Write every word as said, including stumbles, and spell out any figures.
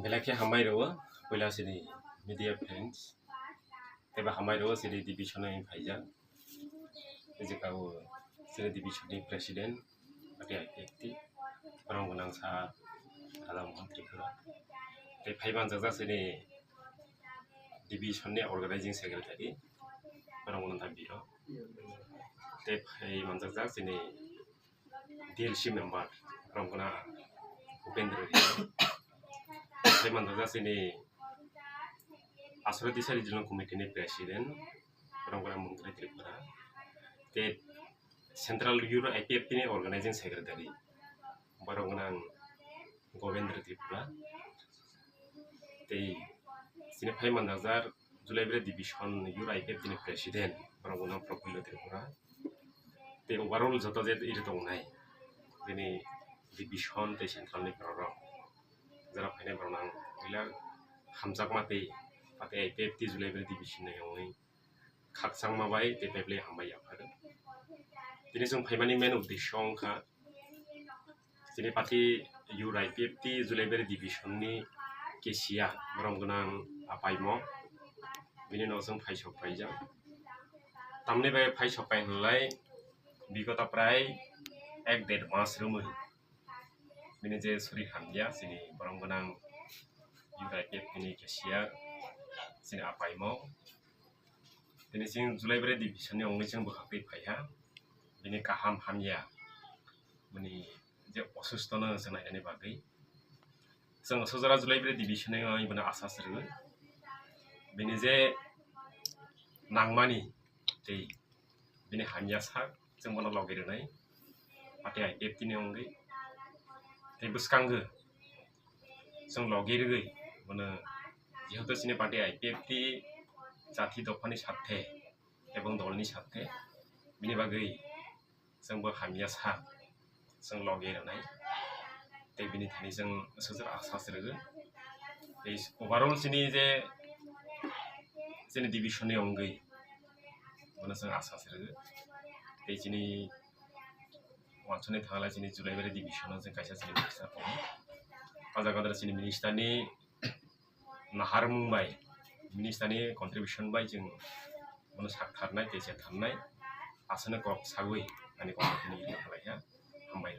Belai khe hambai rwo, puila chini media friends. Teibo hambai rwo chini division ni phaijak. Ejekao chini division ni president, ati I P F T, borok gwnang sa Radha Mohan Tripura. Tei phai manjak jak chini division ni organizing secretary, borok gwnang ta biro. Tei phai manjak jak chini D L C member, borok gwnang Upendra Raya. Tei phai manjak jak chini Aswra Disa Regional Committee ni president, borok gwnang Mungtri Tripura. Tei Central Youth I P F T ni organizing secretary, borok gwnang Govendra Tripura. Tei chini phai manjak jak Julaibari division Youth I P F T ni president, borok gwnang Profullo Tripura. Tei overall joto je iri tongnai, bini division tei central ni borok rok, jora phainai borok nang puila hamjakma tei, tei I P F T Julaibari division ni wngwi khakchangma bai tei belai hambai yapharo. Tini chwng phaimani main uddesyo wngkha chini party Youth I P F T Julaibari division ni cashier, borom gwnang Apaimo, bini ulo chwng phaisok paijak. Tamni bai phaisok pai hwnlai bigoto prai ek der mas rwmwi bini je suri hamya chini borom gwnang Youth I P F T ni cashier chini Apaimo. Tini chwng Julaibari division ni wngwi chwng bwkhaktwi phaiha, bini kaham hamya, bini je osusto no chwng nainani bagwi. Chwng Sojora Julaibari division ni wngwi bono asa se rwgo. Bini je nangmani tei bini hamya sak chwng bono logi rwnai, party I P F T ni wngwi. Tei bwskango chwng logi rwgwi bono, jehetu chini party I P F T jati dophani sathe ebong dolni sathe, bini bagwi chwngbo hamya sak chwng logi rwnai. Tei bini thani chwng sujak asa se rwgo. Tei overall chini je chini division ni wngwi bono chwng asa se rwgo. Tei chini wansuknai thangla chini Julaibari division o chwng kaisa chini minister tongo. O jaga o chini minister ni naharmung bai, minister ni contribution bai chwng bono sak tharnai tei se tharnai aswkno kok sagwi ani kok ni ri khalaiha. Hambai.